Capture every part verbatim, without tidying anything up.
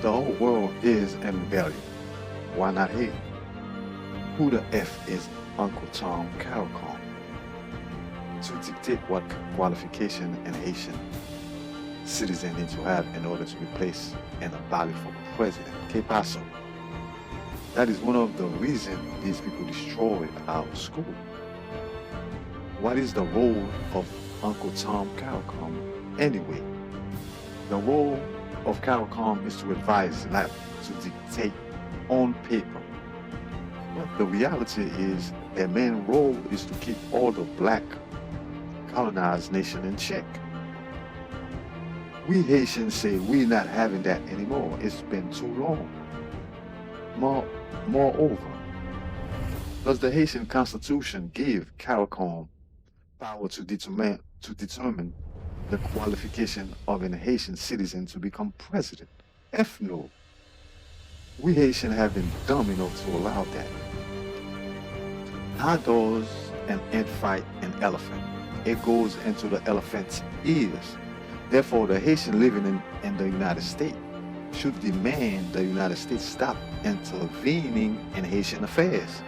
The whole world is in rebellion. Why not Haiti? Who the F is Uncle Tom Caricom to dictate what qualification an Haitian citizen need to have in order to be placed in a ballot for president? ¿Qué pasó? That is one of the reasons these people destroyed our school. What is the role of Uncle Tom Caricom anyway? The role of Caricom is to advise, not to dictate on paper. But the reality is their main role is to keep all the black colonized nation in check. We Haitians say we're not having that anymore. It's been too long. More, moreover, does the Haitian Constitution give Caricom power to determine to determine the qualification of an Haitian citizen to become president? F no. We Haitians have been dumb enough to allow that. How does an ant fight an elephant? It goes into the elephant's ears. Therefore, the Haitian living in, in the United States should demand the United States stop intervening in Haitian affairs.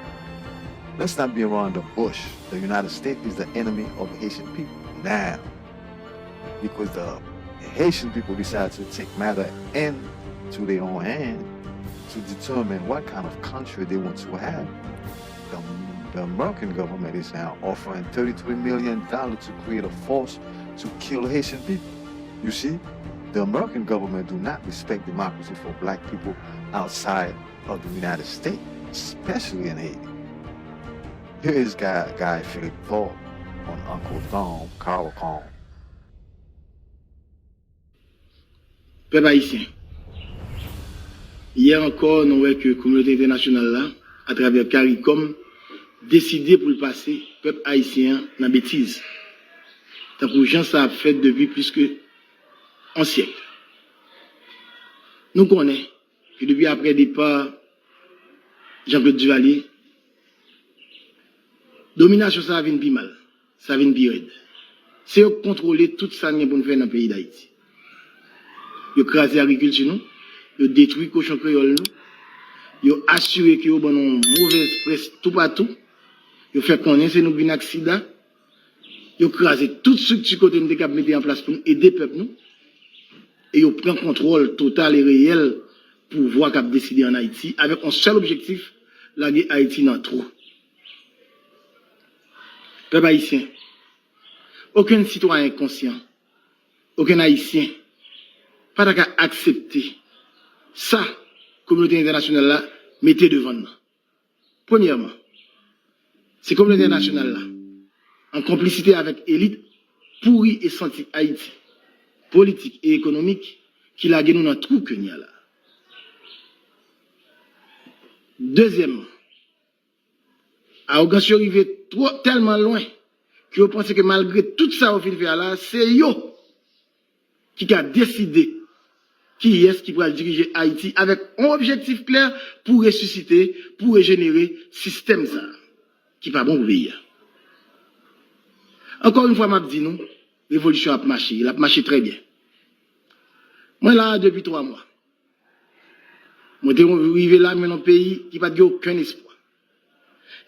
Let's not be around the bush. The United States is the enemy of Haitian people now because the Haitian people decide to take matter into their own hand to determine what kind of country they want to have. The, the American government is now offering thirty-three million dollars to create a force to kill Haitian people. You see, the American government do not respect democracy for black people outside of the United States, especially in Haiti. Here is Guy, Guy Philippe Paul on Uncle Tom Caricom. Pèp ayisyen, yè ankò nou wè ke kominote entènasyonal la, atravè Caricom, deside pou l pase pèp ayisyen an nan betiz, tankou jan sa ap fèt depi plis ke yon syèk. Nou konnen ke depi aprè depa Jean-Claude Duvalier, dominasyon sa a vin pi mal, sa vin pi rèd. Se yo k kontwole tout sa n gen pou n fè nan peyi Dayiti. Yo kraze agrikilti nou, yo detwi kochon kreyòl nou, yo asire ke yo ban nou yon movèz près toupatou, yo fè konnen se nou k vin ak sida, yo kraze tout estrikti kote n te kab mete an plas pou n ede pèp nou, e yo pran kontwòl total e reyèl pouvwa k ap deside ann Ayiti avèk yon sèl objektif, lage Ayiti nan twou. Pèp ayisyen, okenn sitwayen konsyan, okenn ayisyen pa ta ka aksepte sa kominote entènasyonal la mete devan n nan. Premyèman, se kominote entènasyonal la, an konplisite avèk elit pouri e santi Ayiti, politik e ekonomik, ki lage nou nan twou ke n ye a la. Dezyèmman, awogans yo rive twò, tèlman lwen ke yo panse ke malgre tout sa yo fin fè a la, se yo ki ka deside kiyès ki pral dirije Ayiti avèk yon objektif klè pou resisite, pou rejenere sistèm sa a ki pa bon pou peyi a. Ankò yon fwa, m ap di nou, revolisyon ap mache, l ap mache trè byen. Mwen la a depi twa mwa. Mwen te rive la, mwen nan peyi ki pa t gen okenn espwa.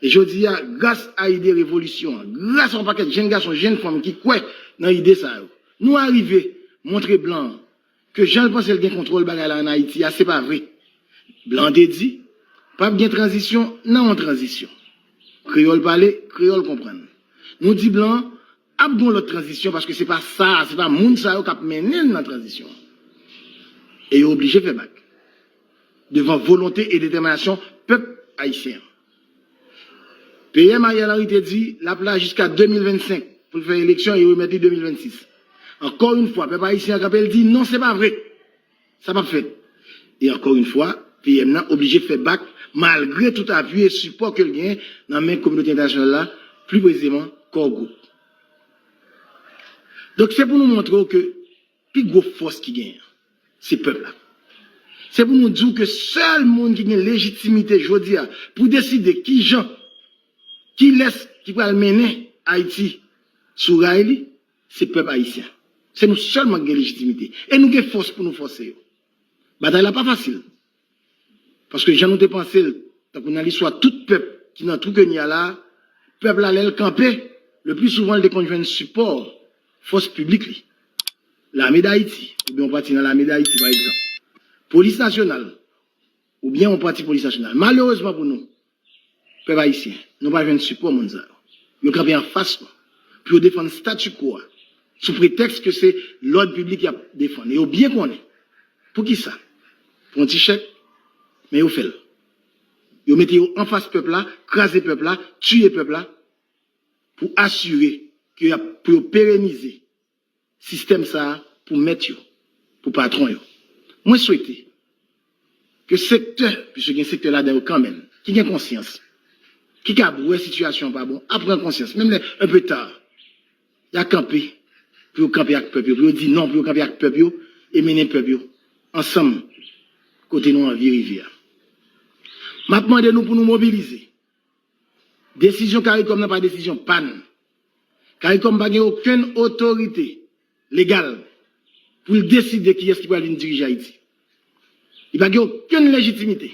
E jodi a, gras a ide revolisyon an, gras a yon pakèt jenn gason, jenn fanm ki kwè nan ide sa yo, nou arive montre blan an ke jan l panse l gen kontwòl bagay la ann Ayiti a, se pa vre. Blan an te di, p ap gen tranzisyon nan yon tranzisyon. Kreyòl pale, kreyòl konprann. Nou di blan an, ap gen yon lòt tranzisyon paske se pa sa, se pa moun sa yo k ap mennen n nan tranzisyon an. E yo oblije fè bak devan volonte e detèminasyon pèp ayisyen an. P M Ariel Henry te di l ap la jiska de mil vennsenk pou l fè eleksyon e remèt li de mil vennsis. Ankò yon fwa, pèp ayisyen an kanpe, l di non, se pa vre. Sa p ap fèt. E ankò yon fwa, P M nan oblije fè bak malgre tout apui e sipò ke l genyen nan men kominote entènasyonal la, pli presizeman Core Group. Donk, se pou nou montre w ke pi gwo fòs ki genyen an, se pèp la. Se pou nou di w ke sèl moun ki gen lejitimite jodi a pou deside kijan, kilès ki pral mennen Ayiti sou ray li, se pèp ayisyen. Se nou sèlman ki gen lejitimite. E nou gen fòs pou nou fòse yo. Batay la pa fasil. Paske jan nou te panse l, tankou nan listwa tout pèp ki nan twou ke n ye a la, pèp la lè l kanpe, le pli souvan l te konn jwenn sipò fòs piblik li. Lame Dayiti, oubyen yon pati nan Lame Dayiti, pa egzanp. Polis Nasyonal, oubyen yon pati Polis Nasyonal. Malerezman pou nou, pèp ayisyen, nou pa jwenn sipò moun sa yo. Yo kanpe anfas nou pou yo defann statu quo a, sou pretèks ke se lòd piblik y ap defann. E yo byen konnen. Poukisa? Pou yon ti chèk, men yo fè l. Yo mete yo anfas pèp la, kraze pèp la, tiye pèp la, pou asire ke y ap, pou yo perenize sistèm sa a pou mèt yo, pou patwon yo. Mwen swete ke sektè, piske gen sektè ladan yo kanmenm, ki gen konsyans, ki kab wè sitiyasyon an pa bon, ap pran konsyans, menm lè un peu tard, y a kanpe, pou yo kanpe ak pèp yo, pou yo di non, pou yo kanpe ak pèp yo, e mennen pèp yo ansanm kote nou anvi rive a. M ap mande nou pou nou mobilize. Desizyon CARICOM nan pa desizyon pa n. CARICOM pa gen okenn otorite legal pou l deside kiyès ki pral vin dirije Ayiti. Li pa gen okenn lejitimite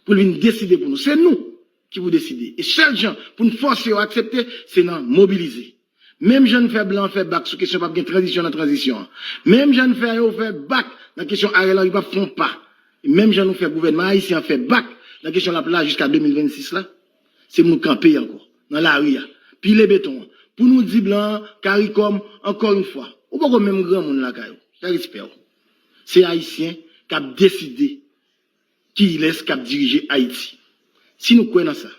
pou l vin deside pou nou. Se nou ki pou deside. E sèl jan pou n fòse yo aksepte, se nan mobilize. Menm jan n fè blan an fè bak sou kesyon p ap gen tranzisyon nan tranzisyon an. Menm jan n fè yo fè bak nan kesyon Ariel Henry p ap fè yon pa. E menm jan nou fè gouvènman ayisyen an fè bak nan kesyon l ap la jiska de mil vennsis la, se pou nou kanpe ankò nan lari a, pile beton an, pou nou di blan an, CARICOM, ankò yon fwa, ou poko menm granmoun lakay ou, fè respè w. Se Ayisyen k ap deside kilès k ap dirije Ayiti. Si nou kwè nan sa,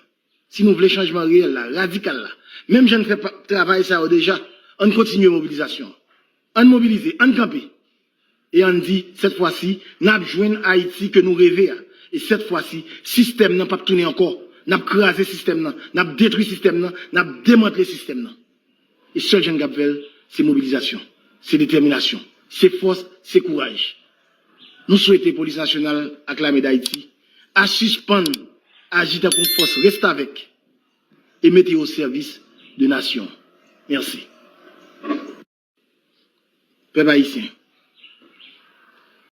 si nou vle chanjman reyèl la, radikal la, menm jan n fè pa- travay sa yo deja, ann kontinye mobilizasyon an. Ann mobilize, ann kanpe. E ann di, sèt fwa si, n ap jwenn Ayiti ke nou reve a. E sèt fwa si, sistèm nan p ap tounen ankò. N ap kraze sistèm nan, n ap detwi sistèm nan, n ap demantle sistèm nan. E sèl jan n kab fè l, se mobilizasyon, se detèminasyon, se fòs, se kouraj. Nou swete Polis Nasyonal ak Lame Dayiti a sispann aji tankou yon fòs restavèk e mete yo o sèvis de nasyon. Mèsi. Pèp ayisyen,